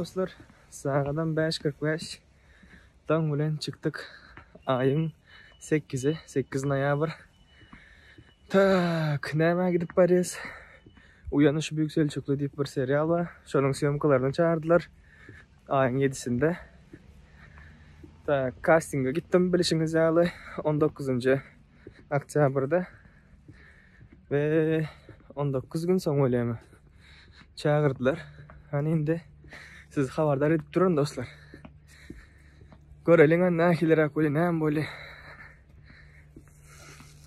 dostlar. Sagadam 5:45. Daň bilen çykdyk. Aýyň 8-i, 8 noýabr. Tak, nämä gidip barýas? Uýanyş Büyük Selçukly diýip bir serial bar. Şonuň sýomkalaryna çagyrdylar. Aýyň 7-sinde. Tak, kastinge gitdim bilişiňiz ýaly 19-njy oktýabrda. We 19 gün soň bolýamy? Çagyrdylar. Hany indi sizi habardar edip duran dostlar. Göreliň hany nähiliräk bolýar, näme bolýar.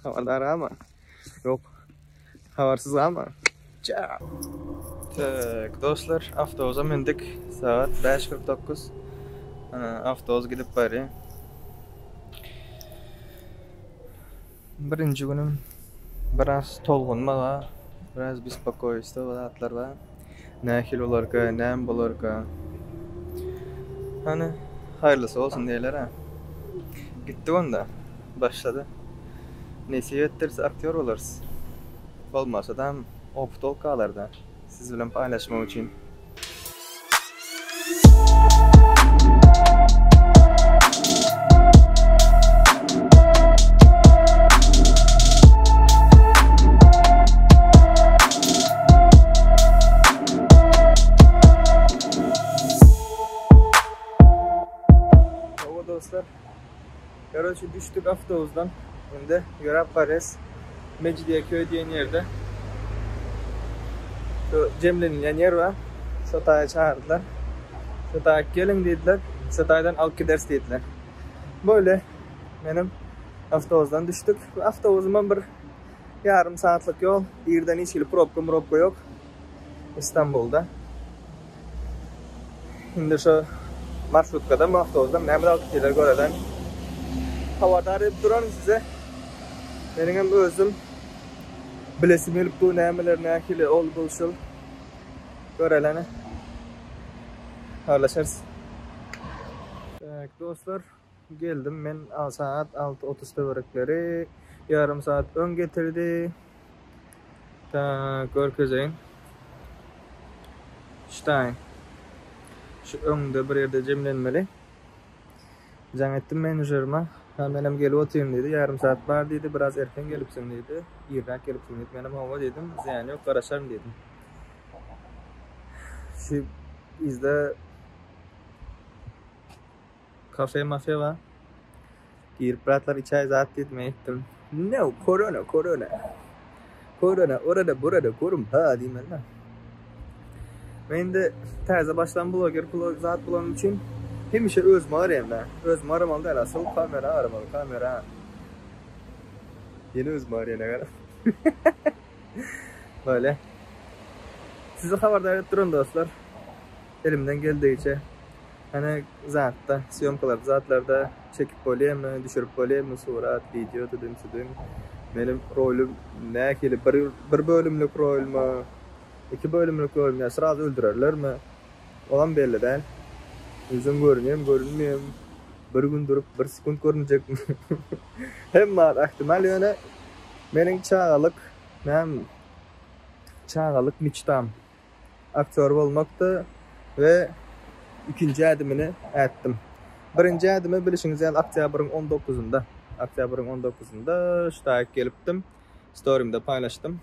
Habardar ama. Ýok. Habarsyz galma. Ciao. Tak, dostlar, awtobusa mündik. Saat 5:49. Ana, awtobus gidip barýar. Birinji günüm biraz tolgunma bar, biraz bespokoýstvo zatlar bar. Nähili bolarka, näme bolarka. Hany, haýyrlysy bolsun diýerler-ä. Gitdik onda, başlady. Nesip etdirse aktýor bolarys. Bolmasadam opyt bolup galar-da, siz bilen paýlaşmak üçin. Hawa dostlar. Karoçe düşdük awtobusdan. Indi ýöräp barýas. Mejidiýeköý diýen ýerde. Şu jemlenilýän ýer bar. Şo taýa çagyrdylar. Şo taýa geliň diýdiler. Şo taýdan alyp gideris diýdiler. Böyle menem awtobusdan düşdük. Awtobusymam bir ýarym saatlyk ýol. Irden hiç hili probka murobka ýok. Istanbulda. Indi şo marşrutkadamy, awtobusdamy näme alyp gitýärler görelen. Habardar edip duraryn size. Meniň hem özüm bilesim gelip dur nämeler nähili ol bul şul. Görelene. Habarlaşarys. Tak dostlar geldim men saat 6:30 töwerekleri ýarym saat öň getirdi. Tak görkezeýin. Ştaý. Şu öňde bir ýerde jemlenmeli. Jaň etdim menejerime. Ha menem gelip otyryn diýdi. Ýarym saat bar diýdi. Biraz erken gelipsiň diýdi. Irräk gelipsiň diýdi. Menem hawa diýdim. Zyýany ýok, garaşaryn diýdim. Şu yzda Kafe mafe bar. Girip bratlar içäý zat diýdi men aýtdym. No, korona, korona. Korona, orada burada korum ha diýmeli. Men indi täze başlan bloger blog zat bolanym üçin hemişe özümi araýan da. Özümi aramaly däl asyl kamera aramaly, kamera. Ýene özümi araýan agar. Böyle. Sizi habardar edip duran dostlar. Elimden geldigiçe Hany zatda, sýomkalarda zatlarda çekip bolýamy, düşürip bolýamy surat, wideo tüdüm-südüm. Meniň rolum nähili bir bir bölümlik rolmy, iki bölümlik rolmy ýa srazu öldürerlermi? Olam belli däl. Ýüzüm görünýärmi, görünmeýärmi? Bir gün durup bir sekunt görünjekmi? Hemme zat ähtimal ýöne meniň çagalyk näm çagalyk miçtam. Aktýor bolmakdy we ikinji ädimini ätdim. Birinji ädimi bilişiňiz ýaly oktýabryň on dokuzynda, oktýabryň on dokuzynda şu taýyk gelipdim. Storimde paýlaşdym.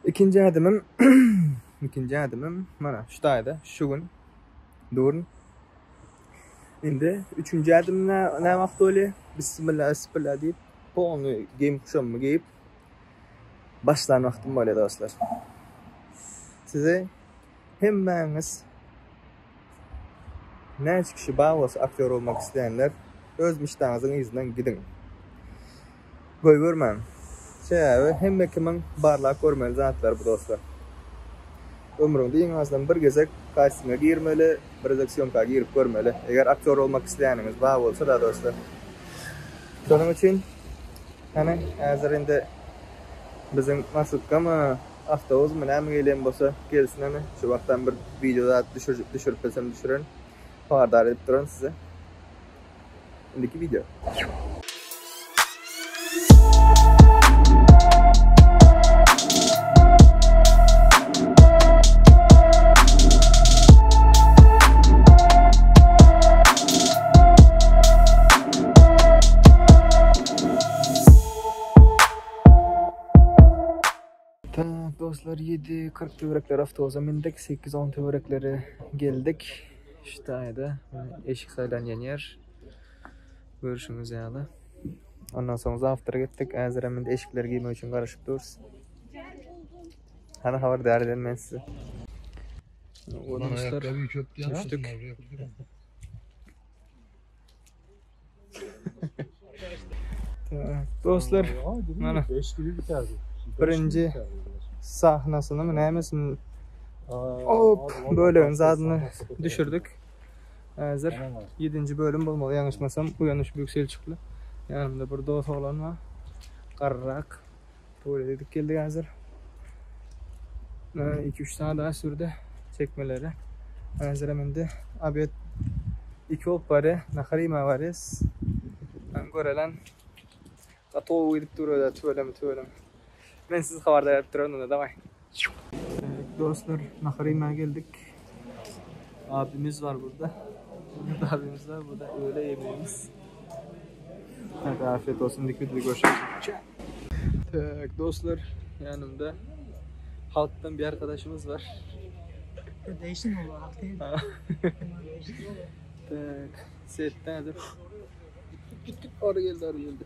Ikinji ädimim, ikinji ädimim mana şu taýda şu gün durun. Indi üçünji ädim näme wagt bolýar? Bismillah, bismillah diýip, polny geýim kuşamymy geýip Başlan wagtym bolýar dostlar. Sizi hemmäňiz näçe kişi bar bolsa aktýor bolmak isleýänler öz mişdaňyzyň yzyndan gidiň. Goýbermäň. Sebäbi hemme kimiň barlap görmeli zatlary bu dostlar. Ömrüňde iň azyndan bir gezek kastinge girmeli, bir gezek sýomka girip görmeli. Eger aktýor bolmak isleýäniňiz bar bolsa da dostlar. Şonuň üçin Hany, häzir indi biziň marşrutkamy, awtobusmy, näme gelýän bolsa gelsin hany. Şu wagtam bir wideo zat düşürjek, düşürip bilsem düşürerin. Habardar edip duraryn size. Indiki wideo. Dostlar 7.40 töwerekleri awtobusa mindik, 8.10 töwerekleri geldik. Şu taýda eşik saýlanýan ýer. Görşüňiz ýaly. Ondan soň zawtrak etdik. Häzirem indi eşikleri giýmek üçin garaşyp durus. Hany habardar eden men sizi. Dostlar düşdük. Dostlar, mana birinji sahnasyny mı nämesini hop bölegiň zadyny düşürdik. Häzir 7-nji bölüm bolmaly ýalňyşmasam Uýanyş Büyük Selçukly. Ýanymda bir dost oglan bar. Garryrak. Tuwalet edip geldik häzir. 2-3 saat daha sürdi çekmeleri. Häzirem indi obed 2 bolup barýar. Nahar iýmäge barýas. Görelen gaty gowy gidip dur öde tüweleme tüweleme. Men sizi habardar edip duraryn onda daway. Dostlar nahar iýmäge geldik. Abimiz var burada. Burada abimiz var. Burada öğle yemeğimiz. Hadi afiyet olsun. Dikkat edin. Görüşürüz. Tak dostlar yanımda halktan bir arkadaşımız var. Değişti mi oldu? Halk değil mi? Tak setten Git git arı geldi arı geldi.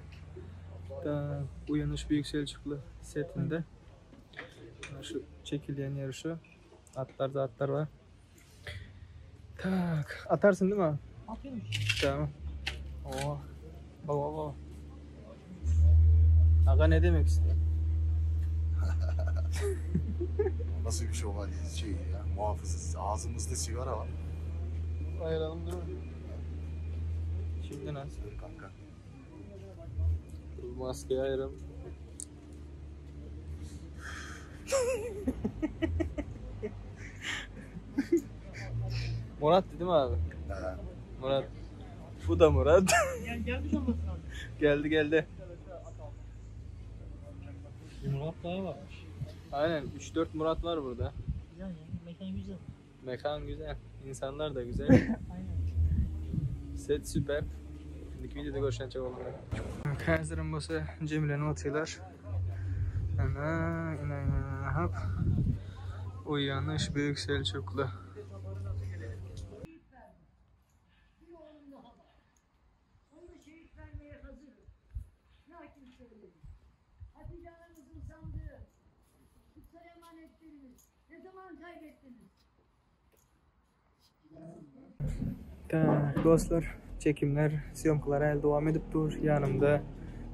Tak Uyanış Büyük Selçuklu setinde. Şu çekilen yer şu. Atlar da atlar var. Tak atarsın değil mi abi? Atıyorum. Tamam. Oo. Baba baba. Aga ne demek istiyor? Nasıl bir şövalye şey ya muhafızız. Ağzımızda sigara var. Ayıralım dur. Şimdi nasıl? Dur kanka. Dur maskeyi ayıralım. Murat değil mi abi? Ha. Murat. Bu da Murat. Gel, gelmiş olmasın abi. geldi geldi. Bir Murat daha varmış. Aynen 3-4 Murat var burada. Güzel ya. Mekan güzel. Mekan güzel. İnsanlar da güzel. Aynen. Set süper. Şimdiki videoda görüşen çok oldu. Häzirem bolsa Jemiläni otylar. Ana, ina, ina, hop. Uýanyş Büyük Selçuklu. Bir oğlum daha var. Onu da şehit vermeye hazırım. Lakin söyledim. Hatice anamızın sandığı, kutsal emanetlerimiz ne zaman kaybettiniz? Tak, dostlar, çekimler, syýomkalar häli dowam edip dur. Ýanymda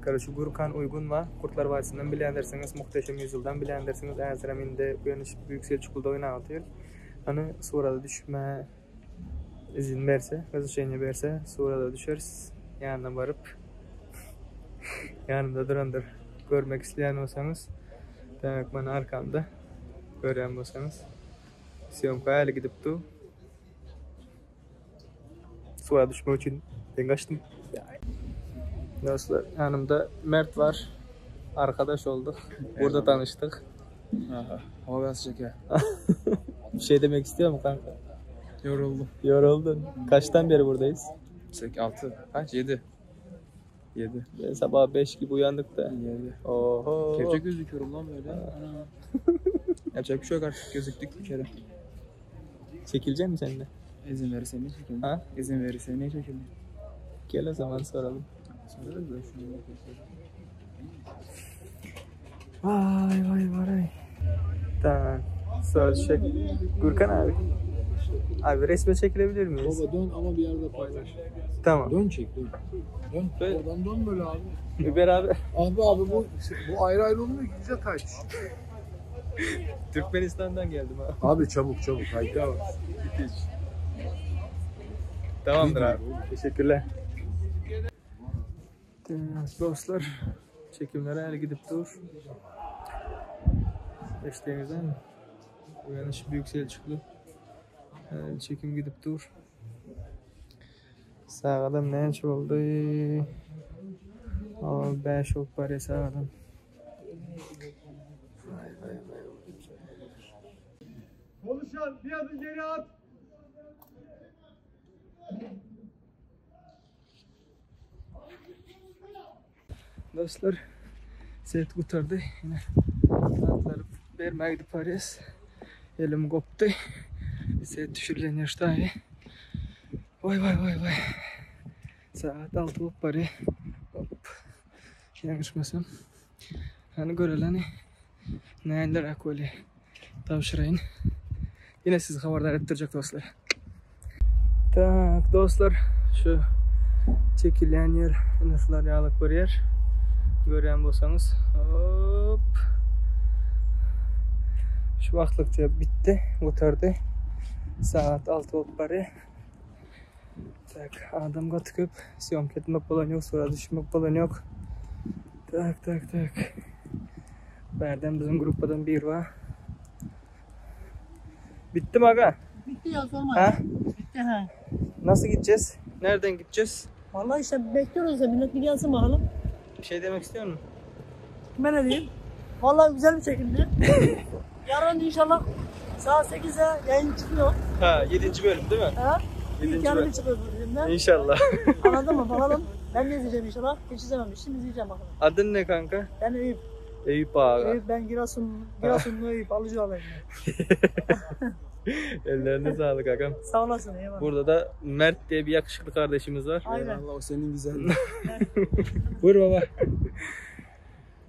Karaçy Gürkan Uýgun bar. Kurtlar Vadisinden bilýändirsiňiz, Muhteşem Ýüzýyldan bilýändirsiňiz. Häzirem indi Uýanyş Büyük Selçukluda oýnap otyr. Hany surata düşme izin berse, razrešeniýe berse surata düşeris. Ýanyna baryp ýanymda durandyr. Görmek isleýän bolsaňyz, tak, mana arkamda görýän bolsaňyz. Syýomka häli gidip dur. Suwa düşmek üçin ben kaçtım. Dostlar yanımda Mert var. Arkadaş olduk. Burada tanıştık. Aha, hava biraz sıcak ya. Bir şey demek istiyor mu kanka? Yoruldum. Yoruldun. Kaçtan beri buradayız? 8, 6, kaç? 7. 7. Ben sabah 5 gibi uyandık da. 7. Oho. Kepçe gözüküyorum lan böyle. Ana. Yapacak bir şey yok artık gözüktük bir kere. Çekilecek mi seninle? İzin verirse niye çekeyim? Ha? İzin verirse niye çekeyim? Gel o zaman soralım. Sorarız da şunu bakayım. Vay vay vay. Tamam. Söz çek. Gürkan abi. Abi resme çekilebilir miyiz? Baba dön ama bir yerde paylaş. Tamam. Dön çek dön. Dön. Böyle- Oradan dön böyle abi. Über abi. Abi abi bu bu ayrı ayrı olmuyor ki güzel taç. Türkmenistan'dan geldim abi. Abi çabuk çabuk haydi. Hiç. Tamamdır abi. Teşekkürler. Dostlar, çekimlere el gidip dur. Eşliğimizden Uyanış Büyük Selçuklu. El çekim gidip dur. Sağlam näçe oldu? Aa, 5 olup barýar sağlam. Vay vay vay. Konuşan bir adım geri at. Dostlar, set gutardy. Ine atlar. Bermäge gidip barýas. Elim gopdy. Set düşürilen ýer ştaýy. Waý waý waý waý. Saat 6 bolup barýar. Hop. Ýalňyşmasam. Hany göreleni. Näler bolýar. Tabşyraýyn. Ýene sizi habardar edip durjak dostlar. Tak dostlar, şu çekilýän ýer ine şular ýaly görýär. Görýän bolsaňyz, hop. Şu wagtlykça bitdi, gutardy. Saat 6 bolup barýar. Tak, adam gaty köp. Syýomka etmek bolan ýok, sura düşmek bolan ýok. Tak, tak, tak. Bärden biziň gruppadan biri bar. Bitti mi aga? Bitti ya sorma. Ha? Bitti ha. Nasıl gideceğiz? Nereden gideceğiz? Vallahi işte bekliyoruz da millet bir gelsin bakalım. Bir şey demek istiyor musun? Kime ne diyeyim? Vallahi güzel bir çekimdi. Yarın inşallah saat 8'e yayın çıkıyor. Ha, 7. bölüm değil mi? Ha? İlk Yedinci yarın bölüm. çıkıyor bu bölümden. İnşallah. Anladın mı? Bakalım. Ben de izleyeceğim inşallah. Hiç izlememiştim. İzleyeceğim bakalım. Adın ne kanka? Ben Eyüp. Eyüp Ağa. Eyüp ben Giresun, Giresunlu Eyüp. Alıcı alayım. Ellerine sağlık agam. Sağ olasın. Eyvallah. Burada da Mert diye bir yakışıklı kardeşimiz var. Aynen. Allah o senin güzelliğin. Buyur baba.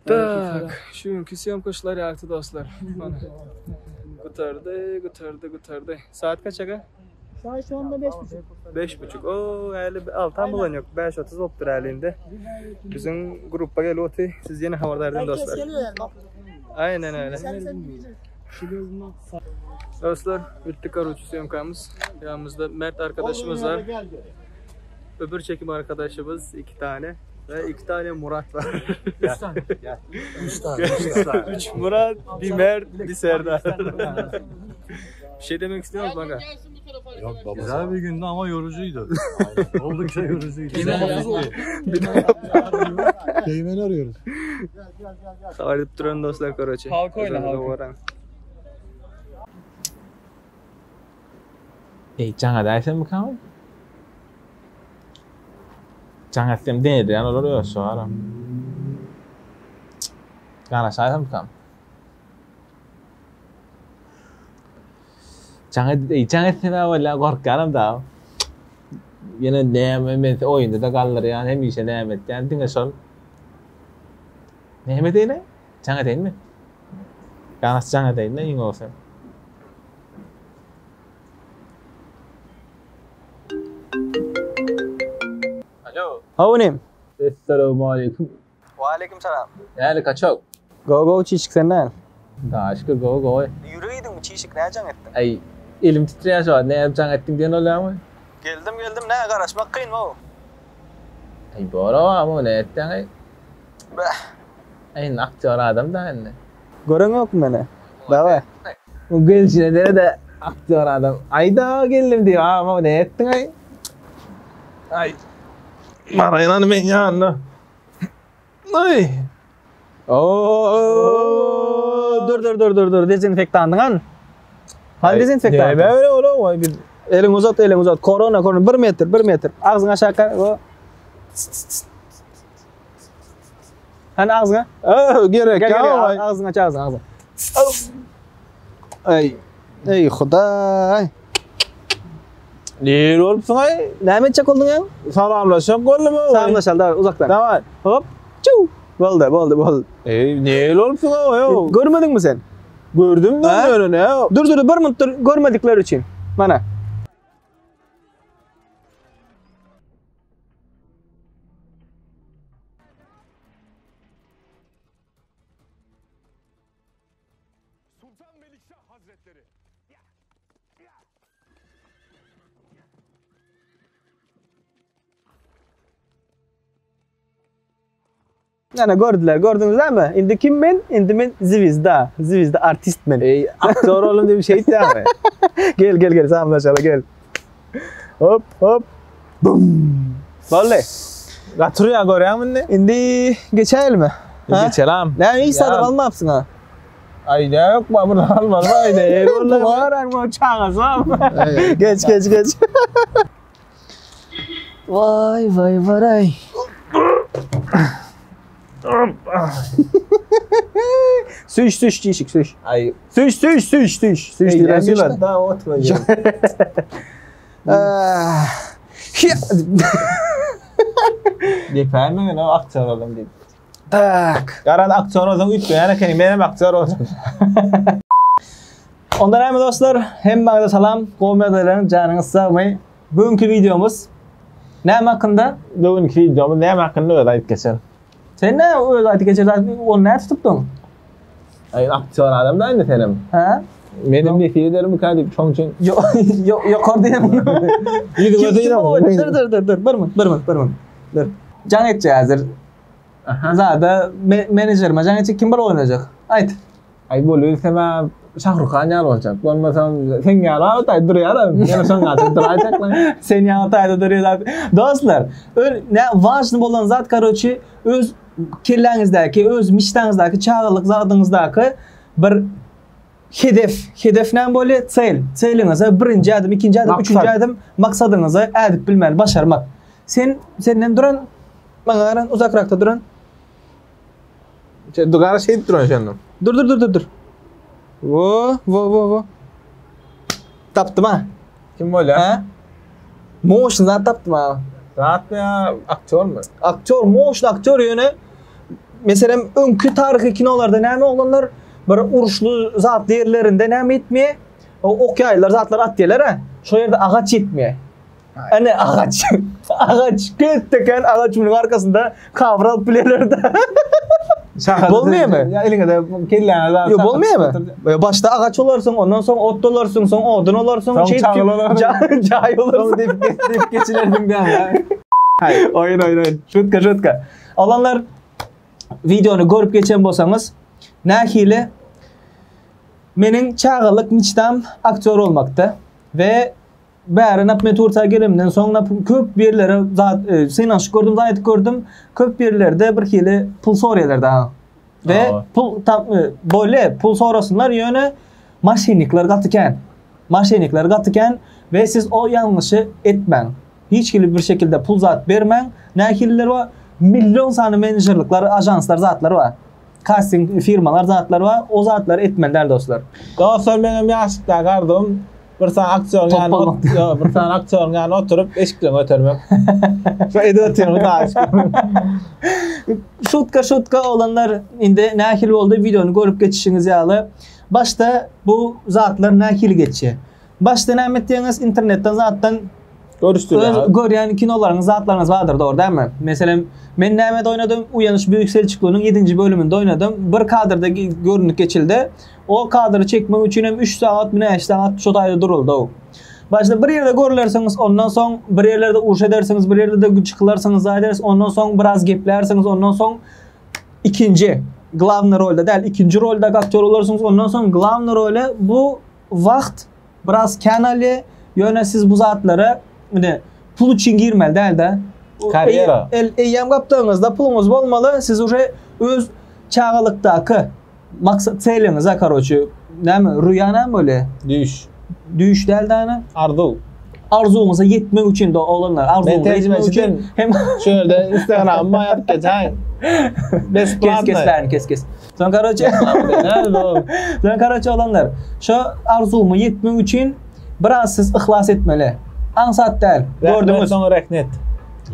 Tak, şu günkü syýomkaçlar ýagty dostlar. Mana. Gutardy, gutardy, gutardy. Saat kaç aga? Saat şu anda 5.30. 5.30. Oo, häli altam bolan ýok. 5.30 bolupdyr häli indi. Biziň gruppa gelip oty. Siz ýene habardar ediň Herkes dostlar. geliyor yani. Bak. Aynen öyle. Sen sen diyeceksin. Dostlar, bitti karoçi syýomkamyz. Yanımızda Mert arkadaşımız var. Öbür çekim arkadaşımız iki tane ve iki tane Murat var. 3 tane. 3 tane. Üç Murat, bir Mert, bir Serdar. bir şey demek istiyor musun aga? Yok baba. Güzel bir gündü ama yorucuydu. Aynen. Oldukça yorucuydu. Bir daha yap. Değmeni arıyoruz. Habar edip duran dostlar karoçi. Halka oyna, halka. Ey jaňa däýsem mi Jaň etsem denedýän olar öz şu ara. Garaşaýsam kam. Jaň et, ey jaň etsem walla gorkýanam da. Ýene näme men oýunda da galdyrýan, hemişe näme etýän diňe şol. Näme diýne? Jaň edeýinmi? Garaş jaň edeýin iň bolsa. Alo. Howunim. Esselamu aleyküm. Ve aleyküm selam. Yani kaçak. Go go çişik senden. Da aşkı go go. Ýüreýdiň mi çişik näme jaň etdiň? Ay elim titreýär şu an. Ne yapacağın ettin diýen bolýarmy? Geldim geldim ne garaşmak kyn o. Ay bora ama ne ettin ay? Beh. Ay aktör adam da anne. Gören yok mu beni? Baba. Bu gelişine de de aktör adam. Ay da geldim diyor ama ne ettin ay? Ay. Bana inan ben yanına. Ay. Oo, dur dur dur dur dur dezinfektandyň an. Hani dezinfektan? Ne böyle oğlum? Vay bir Elini uzat, elini uzat. Korona, korona. 1 metr, 1 metr. Agzyňa aşağı o. Hani agzyňa? Oh, gerek Gel ya. gel, Ay. gel. Agzyňa aç, agzyňa, agzyňa. Ey, ey Hudaý. Ne olupsyň ay? Näme etjek bolduň ya? Salamlaşak boldumy? Salamlaşalım da uzaktan. Tamam. Hop. Çuw. Boldy, boldy, boldy. Ey ne olupsyň ay? Görmediň mi sen? Gördüm de Ha? öyle ne? Dur dur bir minut dur. Görmedikleri üçin. Mana. Sultan Melikşah Hazretleri. Yani gördüler, gördünüz değil mi? Indi kim men? Indi men Zvizda. Zvizda artist men. Ey aktör oğlum diye bir şey değil mi? Gel gel gel salamlaşalım gel. Hop hop. Bum. Vallahi. Gatırıyor görýän mi ne? Indi geçelim mi? Ha? Geçelim. Ne iyi sadım Ya. almapsın ha. Ay ne yok mu bunu almadım ay ne Bu var ama çağız Geç geç geç. Vay vay vay. Süýş süýş diýşik süýş. Ay Süýş süýş süýş süýş. Süýş diýlen süýş. Da oturacak. Ah. Depäýme men o aktýor oldum diýip. Tak. Garaz aktýor bolsaň üýtgeýän ekeniň, menem aktýor boljak. Onda näme dostlar, hemmäňize salam, gowy ýagdaýlaryňyz, janyňyz sagmy? Bu günki wideomyz näme hakynda? Bu günki wideomyz näme hakynda özi aýdyp geçer. Sen näme özi aýdyp geçer, ony näme tutupdyň? Aý aktýor adam da indi senem. Hä? Menem nesip edermikä diýip şoň üçin. Ýok, ýokar diýen. Ýüzüňe synam. Dur, dur, dur, dur, bir minut, bir minut, bir minut. Dur. Jaň etjek häzir. Zada menejerime jaň etjek kim bir oýnajak? Aýt. Aý bolubilsem-ä Şahrukh Han ýaly boljak. Bolmasam sen ýaly o taý durýar-a. Men şoň ýaly duraýjak lan. Sen ýaly taýda durýar zat. Dostlar, ne wažny bolan zat karoçi öz kelläňizdäki, öz miçtaňyzdaky, çagalyk zadyňyzdaky bir hedef. Hedef näme bolýar? Cel. Celiňize birinji ädim, ikinji ädim, üçünji ädim maksadyňyza ädip bilmeli, başarmak. Sen senden duran maňa garan uzakrakda duran. Şey, dugara şey duran şendim. Dur dur dur dur dur. Wo wo wo wo. Tapdym ha. Kim bolýar? Ha? Motion zat tapdym ha. Zat ya aktör mü? Aktör, motion aktör ýöne meselem öňki taryhy kinolarda näme oglanlar bir uruşly zat ýerlerinde näme etmeýär? Ok ýaýlar zatlar atýarlar ha. Şo ýerde agaç ýetmeýär. Ene agaç. Agaç kötdeken agaç munuň arkasynda kawr alyp bilerler-de. Bolmaýarmy? Ya eliňe de kelläňe zat. Ýok, bolmaýarmy? Başda agaç olarsyň, ondan soň ot olarsyň, soň odun olarsyň, şey çagyl olarsyň, jaý olarsyň. Diýip diýip geçilerdiň diýýän. Oýun oýun oýun. Şutka şutka. Olanlar wideony görüp geçen bolsaňyz, nähili meniň çagalyk miçdam aktýor olmakdy we Bäri nap men Tursiýa gelemden soň nap köp ýerlere zat e, synanyşyp gördüm, zat edip gördüm. Köp ýerlerde bir hili pul soraýarlar da. We pul tam e, bolýa pul sorasynlar ýöne maşennikler gaty kän. Maşennikler gaty kän we siz o ýalňyşy etmäň. Hiç hili bir şekilde pul zat bermäň. Nähililer bar? Million sany menejerlikler, ajanslar zatlar bar. Kasting firmalar zatlar bar. O zatlary etmeli däl dostlar. Dostlar meňem ýaşlykdaky arzuwym bir sany aktýoryň ýanyna ýok, bir sany aktýoryň ýanyna oturyp eşiklerini götermek. Şu edip otyryn Hudaýa şükür. Şutka şutka oglanlar indi nähili boldy wideony görüp geçişiňiz ýaly. Başda bu zatlar nähili geçýär? Başda näme etýäňiz internetden zatdan Görüşdirýär. Öz görýän kinolaryňyz zatlaryňyz bardyr dogry dälmi? Meselem men nämede oýnadym? Uýanyş Büýük Selçuklynyň ýedinji bölüminde oýnadym. Bir kadrda görünip geçildi. O kadry çekmek üçin hem 3 sagat mi näçe sagat şo taýda duruldy. Başda bir ýerde görlersiňiz, ondan soň bir ýerlerde uruş edersiňiz, bir ýerde de çykylarsyňyz, zat edersiňiz, ondan soň biraz geplärsiňiz, ondan soň ikinji glawny rolda däl, ikinji rolda aktýor bolarsyňyz, ondan soň glawny role bu wagt biraz kän alýar. Ýöne siz bu zatlara ine pul üçin girmeli däl-de. Karýera. Eýýäm gapdagyňyzda puluňyz bolmaly, siz uje öz çagalykdaky Maksat celiňize karoçi näme rüýa näme bolýa? Düýş. Düýş däl däne. Arzuw. Arzuwyňyza ýetmek üçin de oglanlar arzuwyňyza ýetmek üçin hem şu ýerde Instagramyma ýazyp geçäýiň. Kes kes bärini kes kes. Soň karoçi Soň karoçi oglanlar şu arzuwyma ýetmek üçin biraz siz yhlas etmeli. Aňsat däl. Gördüňiz. Soň rehnet.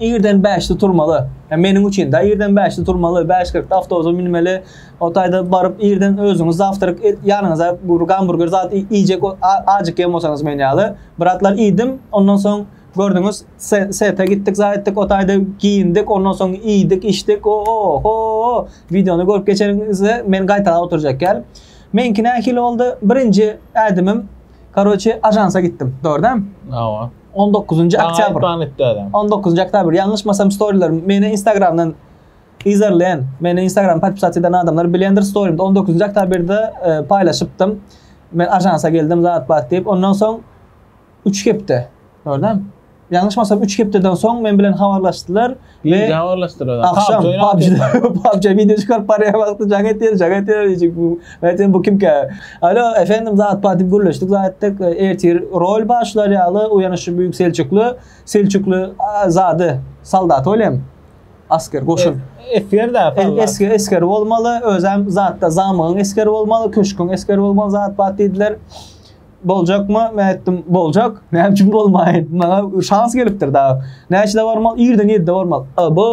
Irden 5-de turmaly. Meniň üçin de irden 5-de turmaly, 5:40-da awtobusa münmeli. O taýda baryp irden özüňiz zawtrak ýanyňyza bir gamburger zat iýjek ajykýan bolsaňyz men ýaly. Bratlar iýdim, ondan soň gördüňiz sete gitdik zat etdik o taýda giýindik ondan soň iýdik içdik o-o-ho wideony görüp geçeniňizde men gaýtalap oturjak gel. Meňki nähili boldy? Birinji ädimim karoçe ajansa gitdim. Dogry dämi? Hawa. 19-njy oktýabr. 19-njy oktýabr ýalňyşmasam storylerim meni instagramdan Yzarlaýan, meni Instagram podpisat eden adamlar bilendir storymda 19-njy oktabrda e, paýlaşypdym. Men ajansa geldim zat bat diýip, ondan soň 3 hepde, gördüm. Ýalňyşmasam 3 hepdeden soň men bilen habarlaşdylar we habarlaşdylar. Akşam PUBG PUBG video çykaryp barýan wagty jaň etýär, jaň etýär diýjek bu. Men bu kimkä? Alo, efendim zat bat diýip gürleşdik, zat etdik. Ertir rol başlar ýaly uýanyşy Büýük Selçukly, Selçukly zady, soldat bolýam. Asker, goşun. Esger da e, Esger, esger bolmaly, özem zatda zamygyň esgeri bolmaly, köşküň esgeri bolmaly zat bat diýdiler. Boljakmy? Men aýtdym, boljak. Näme üçin bolmaýyn? Maňa şans gelipdir da. Näçede barmaly? Irden 7-de barmaly. Abo,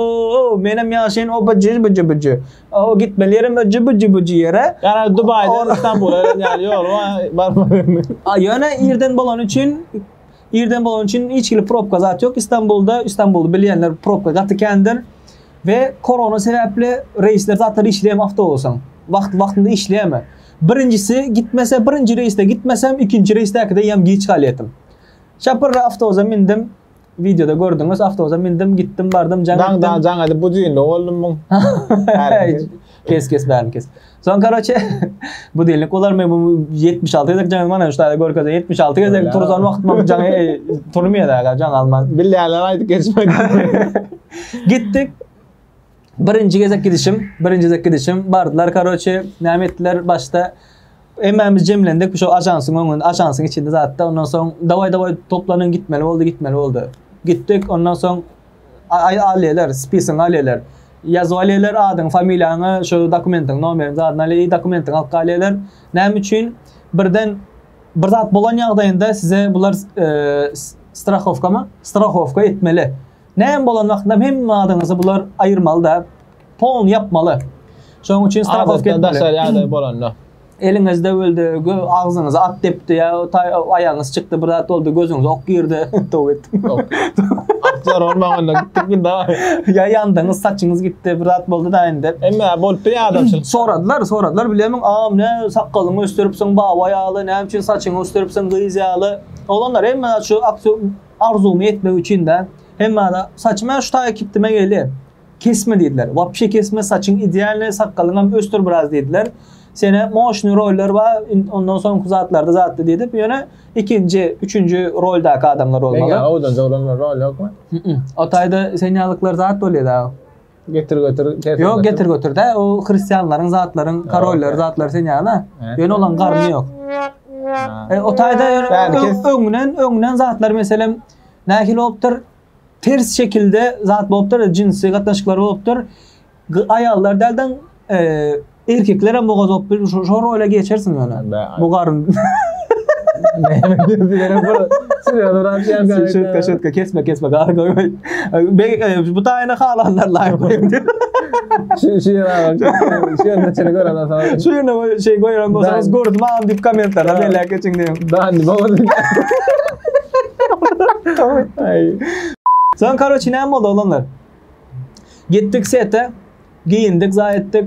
menem ýaşaýyn o byjy byjy byjy. O gitmeli ýerim öjü büjü büjü ýere. Ýa Dubaýdan Istanbula gelen ýaly ýol barmaly. A ýöne irden bolany üçin irden bolany üçin hiç hili probka zat ýok Istanbulda. Istanbulda bilýänler probka gaty kändir. We korona sebäpli reýsler zatlar işleýärmi awtobusyň? Wagt wagtynda işleýärmi? Birinjisi gitmese birinji reýsde gitmesem ikinji reýsdäkide ýam giç galýatym. Şapyrra awtobusa mindim. Wideoda gördüňiz, awtobusa mindim, gitdim, bardym, jaň etdim. Daňdan jaň edip bu düýnde boldum muň. Kes kes bärini kes. Soň karoçe bu düýnlik bolar men bu 76 gezek jaň mana şu taýda görkezde 76 gezek turzan wagtym jaň turmaýar da jaň alman. Bilýärler aýdyp geçmek. Gitdik. Birinji gezek gidişim, birinji gezek gidişim bardylar karoçe näme etdiler başda Hemmämiz jemlendik şu ajansyň öňünde, ajansyň içinde zatda. Ondan soň dawaý dawaý toplanyň gitmeli boldy, gitmeli boldy. Gitdik, ondan soň aý alýarlar, spisyňy alýarlar. Ýazyp alýarlar adyňy, familiýaňy, şu dokumentiň nomerini zadyny alýar, i dokumentiňi alyp galýarlar. Näme üçin? Birden bir zat bolan ýagdaýynda size bular strahowkamy? Strahowka etmeli. Näme bolan wagtynda hemme adyňyzy bular aýyrmaly-da. Polny ýapmaly. Şonuň üçin strahowka etmeli. Daşary ýagdaý bolanda. Eliňizde öldi, agzyňyza at depdi ýa aýagyňyz çykdy, bir zat boldy, gözüňize ok girdi. Tow etdim. Aktýor bolmaň onda gitdik bir daha. Ýa ýandyňyz, saçyňyz gitdi, bir zat boldy da indi. Emme bolup bir adamçylyk. Soradylar, soradylar bilemiň, agam ne sakgalyňy ösdüripsiň baba ýaly, näme üçin saçyňy ösdüripsiň gyz ýaly. Oglanlar hemme zat şu aktýor arzuwymy ýetmek üçin-de. Hemme zat saçym şu taýa kipdime geldi. Kesme diýdiler. Wapşe kesme saçyň idealnyý sakgalyňam ösdür biraz diýdiler. Sene moşnyý roller bar ondan soňky zatlarda zatda diýdip ýöne ikinji üçünji roldaky adamlar bolmaly. Meňe owadan oglanlar rol ýokmy? O taýda sen ýalyklar zat bolýa da. Getir götür. Ýok getir götür dä o hristianlaryň zatlaryň karollar zatlar sen ýaly. Ýöne olaň garny ýok. E, o taýda ýöne öňünden öňünden zatlar meselem nähili bolupdyr? Ters şekilde zat bolupdyr, jynsy gatnaşyklar bolupdyr. Aýallar dälden erkekler hem bogaz bolup bir şo rola geçersiň ýöne. Bu garyn. Näme diýip bir Şutka şutka kesme kesme gar goý. Bu taýyny halanlar laýk goýuň diýip. Şu şu ýere şu ýerine çenli gören soň. Şu ýerine şey goýan bolsaňyz gördüm agam diýip kommentlarda belläp geçiň diýip. Dan bogaz. Soň karoçi näme boldy oglanlar? Gitdik sete, giýindik, zat etdik.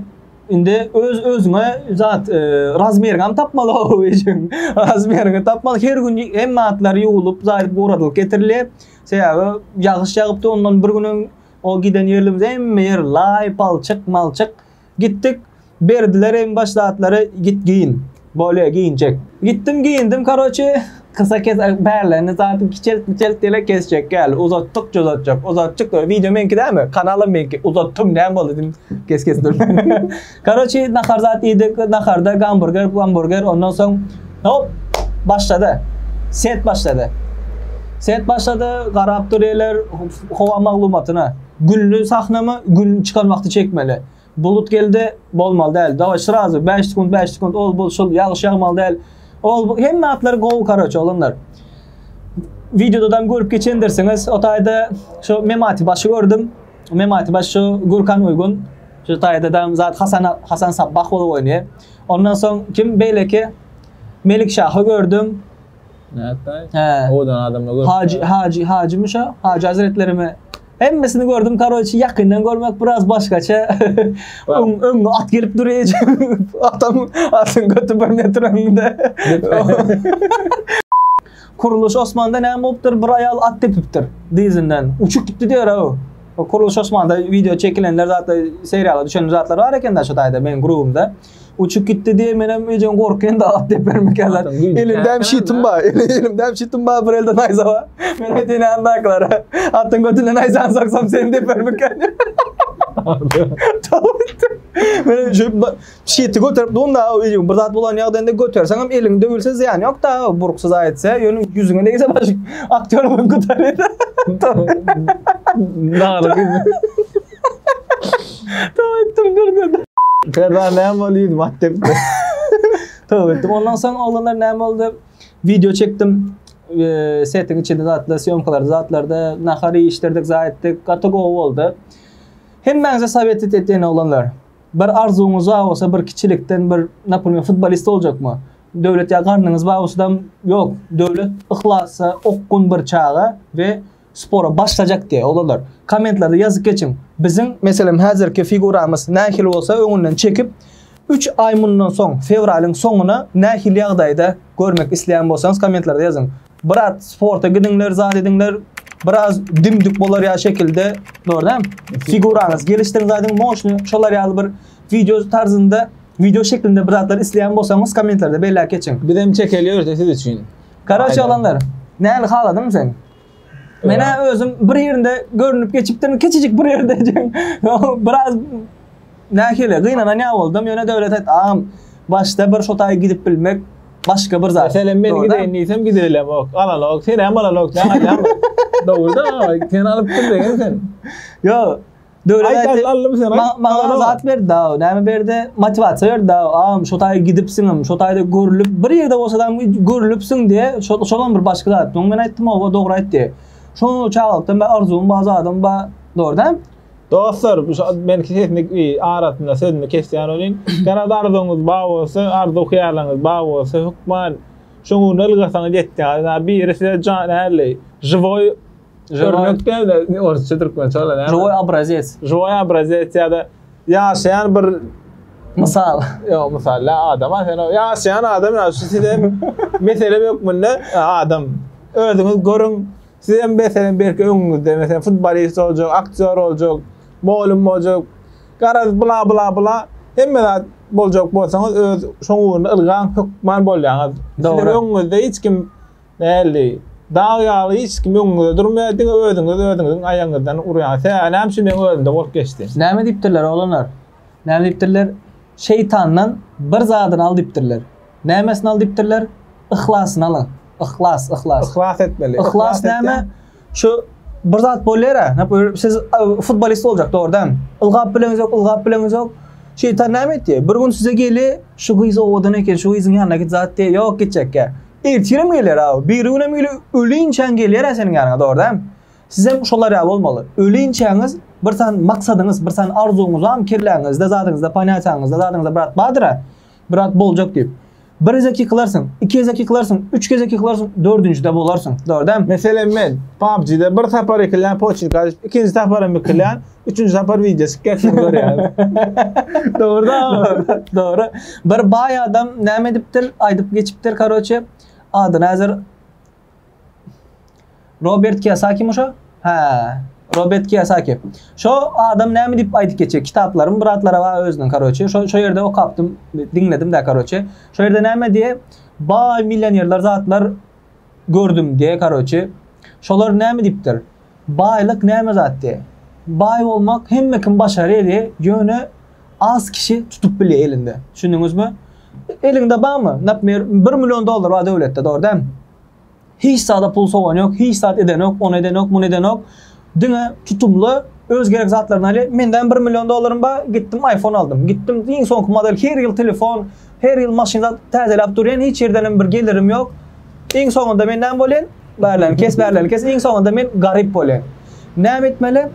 Indi öz özüňe zat e, razmeriňi hem tapmaly o üçin. Razmeriňi tapmaly. Her gün hemme atlar ýuwulyp, zat edip guradylyp getirilýär. Sebäbi ýagyş ýagypdy, ondan bir gün öň o giden ýerlerimiz hemme ýer laý, palçyk, malçyk. Gitdik, berdiler en baş zatlary, git giýin. Bolýa, giýinjek. Gitdim, giýindim, karoçe, kysa kes, bärlerini zaty kiçelt, miçelt diýle kesjek ýaly, uzatdykça uzatjak, uzatjyk, wideo meňki dälmi, kanalam meňki, uzatdym, näme boldy diýdim, kes kes dur. Karoçe, nahar zat iýdik, naharda gamburger, gamburger, ondan soň, hop, başlady. Set başlady. Set başlady, garap durýarlar howa maglumatyna. Günli sahnamy, gün çykan wagty çekmeli. Bulut geldi, bolmaly däl. Dawaý srazu 5 sekunt, 5 sekunt, ol bul şul, ýagyş ýagmaly däl. Ol bu hemme atlary gowy karoçe oglanlar. Wideodadam görüp geçendirsiňiz. O taýda şu Memati başy gördüm. Memati baş şu Gürkan Uýgun. Şu taýda da zat Hasan Hasan Sabbah bolup oýnaýar. Ondan soň kim beýleki Melik Şahy gördüm. Nätdi? He. Owadan adamlar gördüm. Hajy Hajy Hajymy şo? Hajy Hazretlerimi Hemmesini gördüm karoçi ýakyndan görmek biraz başgaça. Öň öňüňe at gelip durýar. Atam atyň göti bir metr öňünde. Kuruluş Osmanda näme bolupdyr? Bir aýal at depipdir dyzyndan. Uçup gitdi diýer o. Kuruluş Osmanda video çekilenler zatlar seriala düşen zatlar bar eken da şu taýda meniň grubumda. Uçup gitdi diýe menem öýden gorkýan da at depermikä zat. Elimde hem şitim bar. Elimde hem şitim bar, bir elde naýza bar. Men aýtayyn andaklara. Atyň götüne naýzany soksam seni depermikä. Men şu şiti göterip durun da bir zat bolan ýagdaýynda göterseň hem eliň döwülse zyýan ýok da buruksyz aýtsa, ýöne ýüzüňe degse baş aktýor bolup gutarýar. Daglyk. Toba etdim dur dedi. Serdar näme boldy ýüzüme at depdi. Toba etdim. Ondan soň oglanlar näme boldy? Video çekdim. Setiň içinde zatlar, syýomkalarda zatlarda nahar iýişdirdik, zat etdik. Gaty gowy boldy. Hemmäňize sowet etýän oglanlar. Bir arzuwyňyz bar bolsa bir kiçilikden bir naprimer futbolist boljakmy? Döwlet ýa garnyňyz bar bolsadam ýok. Döwlet yhlasa okgun bir çaga we spora başlajak diýe oglanlar. Kommentlerde ýazyp geçiň. Biziň meselem häzirki figuramyz nähili bolsa öňünden çekip 3 aý mundan soň fewralyň soňuna nähili ýagdaýda görmek isleýän bolsaňyz kommentlerde ýazyň. Brat sporta gidiňler zat ediňler biraz dimdik bolar ýa şekilde dogry dämi? Figuraňyzy gelişdiriň zat ediň moşny şolar ýaly bir video tarzynda video şeklinde bir zatlar isleýän bolsaňyz kommentlerde belläp geçiň. Bizem çekeli ýörüs siz üçin. Karoçe oglanlar näli haladyňmy sen? Menä özüm bir ýerinde görünip geçipdirin kiçijik bir ýerde biraz Nähili, gynanan ýa boldum, ýöne Döwlet aýtdy, agam, başda bir şo taýy gidip bilmek başga bir zat. Meselem, men gideýin diýsem gidibilemok, alanok, senem alanok, näme alýaň? Dogry-da, sen alyp bilmegin sen. Ýok, Döwlet Aýt, aýtdy, aldym sen, aýt. Maňa zat berdi, daw, näme berdi? Motiwasiýa berdi, daw, agam, şo taýy gidipsiňem, şo taýda görlüp, bir ýerde bolsadam görlüpsiň diýe, şolam bir başga zat. Soň men aýtdym, hawa, dogry aýtdy. Şo çagalykdan bäri arzuwym bar, zadym bar, dogry däl? Dostlar, bu men sesini arasynda sözüni kesýän welin, garaz arzuwyňyz bar bolsa, arzuw hyýalyňyz bar bolsa, hökman şoň ugrunda ylgasaňyz ýetýär. Ýa biri size jan hälli, živoý örnek däl-de, orsça türkmençe ola näme? Živoý obrazets. Živoý obrazets ýa-da ýaşaýan bir mysal. Ýok, mysal däl, adam a sen ýaşaýan adam ýa şu size mesele hökmünde adam. Özüňiz görüň, Sizem meselem belki öňüňizde meselem futbolist boljak, aktýor boljak, mugallym boljak, garaz bla bla bla hemme zat boljak bolsaňyz öz şoň ugrunda ylgaň hökman bolýaňyz. Siziň öňüňizde hiç kim näli dag ýaly hiç kim öňüňizde durmaýar, diňe özüňiz özüňiziň aýagyňyzdan urýaňyz. Sebäbi näme üçin meň özümde bolup geçdi. Näme diýipdirler oglanlar? Näme diýipdirler? Şeýtandan bir zadyny al diýipdirler. Nämesini al diýipdirler? Yhlasyny alyň. Yhlas, yhlas. Yhlas etmeli. Yhlas näme? Şu bir zat bolýar-a. Naprimýer, siz futbolist boljak, dogry dämi? Ylgap bileňizok, ylgap bileňizok. Şeýtan näme etdi? Bir gün size geli, şu gyz owadan eken, şu gyzyň ýanyna git zat diýýär. Ýok, gitjekkä. Ertirem gelýär-a. Birigünem gelýär, ölinçäň gelýär-ä seniň ýanyňa, dogry dämi? Sizem şolar ýaly bolmaly. Ölinçäňiz bir sany maksadyňyz, bir sany arzuwyňyz barmy kelläňizde, zadyňyzda, ponýatiýaňyzda, zadyňyzda bir zat bardyr-a. Bir zat boljak diýip. Bir gezek ýykylarsyň, iki gezek ýykylarsyň, üç gezek ýykylarsyň, dördünjide bolarsyň. Dogry dälmi? Meselem men PUBG-de bir sapar ýykylýan poçinka düşüp, ikinji saparam ýykylýan, üçünji sapar wideo çykýar siz görýäňiz. Dogry dälmi? Dogry. Bir baý adam näme edipdir, aýdyp geçipdir karoçe, adyny häzir Robert Kiyosaki şo? Hä. Robert Kiyosaki. Şo adam näme diýip aýdyp geçýär? Kitaplaryň bir atlary bar özüniň, karoçe. Şo şo ýerde okapdym, diňledim de, karoçe. Şo ýerde näme diýýär? Baý millionerler zatlar gördüm diýýär, karoçe. Şolar näme diýipdir? Baýlyk näme zat diýýär. Baý bolmak hemme kim başarýar diýýär, ýöne az kişi tutup bilýär elinde. Düşündiňizmi? Eliňde barmy? Naprimýer, 1 million dollar bar döwletde, dogry dälmi? Hiç zada pul sogan ýok, hiç zat edenok, ony edenok, muny edenok. Diňe tutumly öz gerek zatlaryny alýar. Mendem 1 million dollarym bar, gitdim iPhone aldym. Gitdim iň soňky model her ýyl telefon, her ýyl maşyn zat täzeläp durýan, hiç ýerden hem bir gelirim ýok. Iň soňunda men näme bolýan? Bärlerini kes, bärlerini kes. Iň soňunda men garyp bolýan. Näme etmeli?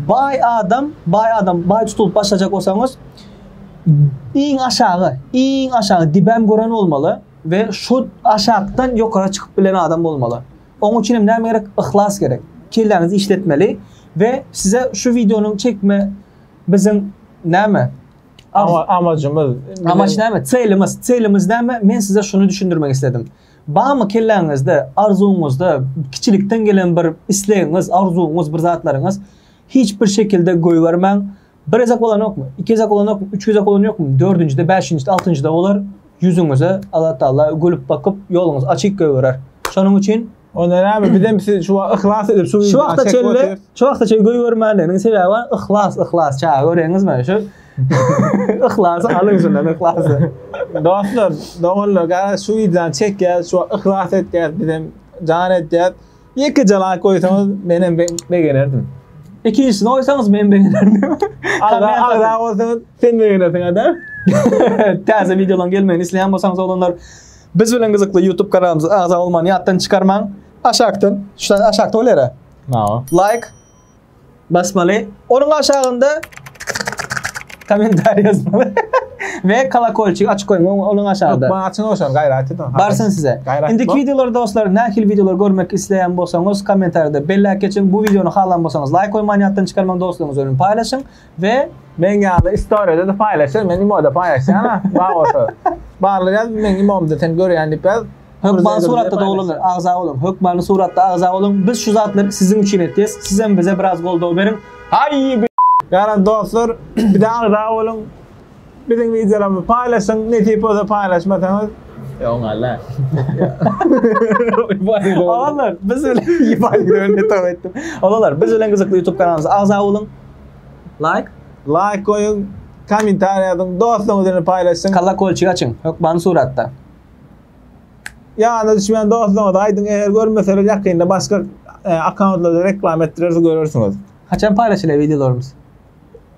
Baý adam, baý adam, baý tutulyp başlajak bolsaňyz, iň aşagy, iň aşagy dibem gören bolmaly. We şu aşakdan ýokara çykyp bilen adam bolmaly. Oň üçin hem näme gerek? Yhlas gerek. Kelläňizi işletmeli we size şu wideonyň çekme biziň näme? Amajymyz. Amaç näme? Celimiz. Celimiz näme? Men size şuny düşündirmek isledim. Barmy kelläňizde, arzuwyňyzda kiçilikden gelen bir islegiňiz, arzuwyňyz, bir zatlaryňyz hiç bir şekilde goýbermäň. Bir gezek bolanokmy? Iki gezek bolanokmy? Üç gezek bolanokmy? Dördünjide, bäşinjide, altynjyda bolar. Ýüzüňize Allah Taala gülüp bakyp, ýoluňyzy açyk goýberer. Şonuň üçin Onda näme bizem siz şu wagt yhlas edip şu Şu wagta çenli, şu wagta çenli goýbermänliginiň sebäbi bar, yhlas, yhlas. Çaga göreňizmi? Şu yhlasy alyň şundan yhlasy. Dostlar, doganlar, garaz şu wideony çekýäs, şu wagt yhlas etýäs, bizem jan etýäs. Ýekeje laýk goýsaňyz menem begenerdim. Ikinjisini goýsaňyz men begenerin. Agza agza bolsaňyz sen begenersiň ada. Täze wideolaryň gelmegini isleýän bolsaňyz oglanlar biz bilen gyzykly YouTube kanalymyza agza bolmany ýatdan çykarmaň. Aşakdan, şudan aşakda bolýar. Hawa. Like basmaly. Onuň aşagynda kommentariý ýazmaly. We kolokolçik açyk goýuň onuň aşagynda. Hökman açyň oşany gaýrat ediň. Barsyn size. Gaýrat Indiki wideolar dostlar nähili wideolar görmek isleýän bolsaňyz kommentariýada belläp geçiň. Bu wideony halan bolsaňyz laýk goýmany ýatdan çykarmaň dostlaryňyz bilen paýlaşyň we Men ýaly istoriýada-da paýlaşar, men imoda paýlaşýan ha, bar bolsa. Barlar ýaz, meň imomda sen görýän diýip ýaz. Hökmany suratda doglanlar agza boluň. Hökmany suratda agza boluň. Biz şu zatlary siziň üçin etýäs. Sizem bize biraz goldaw beriň. Haý bi. Garaz dostlar, bize agza boluň. Biziň wideolarymyzy paýlaşyň, nesip bolsa paýlaşmasaňyz. Ýoň alla. Oglanlar, biz bilen Oglanlar, biz bilen gyzykly YouTube kanalymyza agza boluň. Like. Like goýuň, kommentariý ýazyň, dostlaryňyz bilen paýlaşyň. Kolokolçik açyň, hökmany suratda. Ýanyna düşmeýän dostlaryňyza aýdyň, eger görmeseler ýakynda başga akkauntlarda reklama etdireris görersiňiz. Haçan paýlaşylýar wideolarymyz?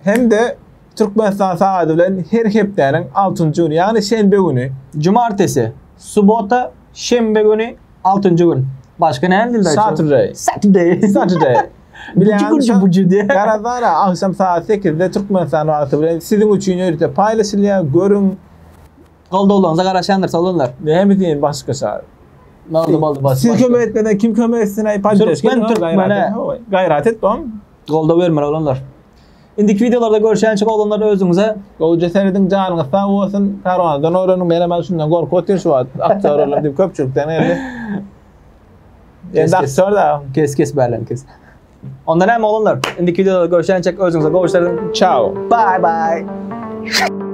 Hem-de Türkmenistan sagady bilen her hepdäniň altynjy güni, ýagny şenbe güni. Cumartesi, subota, şenbe güni, altynjy gün. Başga näme dilde aýtsak? Saturday. Saturday. Saturday. Buju buju buju diýe. Garazara agşam sagat 8-de Türkmenistan wagty bilen siziň üçin ýörite paýlaşylýar. Görüň. Goldawlaryňyza garaşýandyrys oglanlar. Näme diýeýin başgaça. Boldy boldy bas. Siz kömek etmeden kim kömek etsin aý poddeşka. Türkmen türkmene. Gaýrat et bom. Goldaw bermeli oglanlar. Indiki wideolarda görüşýänçik oglanlar özüňize. Gowja serediň janyňyz sag bolsun. Koronadan öwreniň menem hem şundan gorkup otyryn şu wagt. Aktýor bolam diýip köpçülikden geldi. Endi aktýor da. Kes kes bärlerini kes. Onda näme oglanlar? Indiki wideolarda görüşýänçik özüňize gowy serediň. Çao. Bye bye.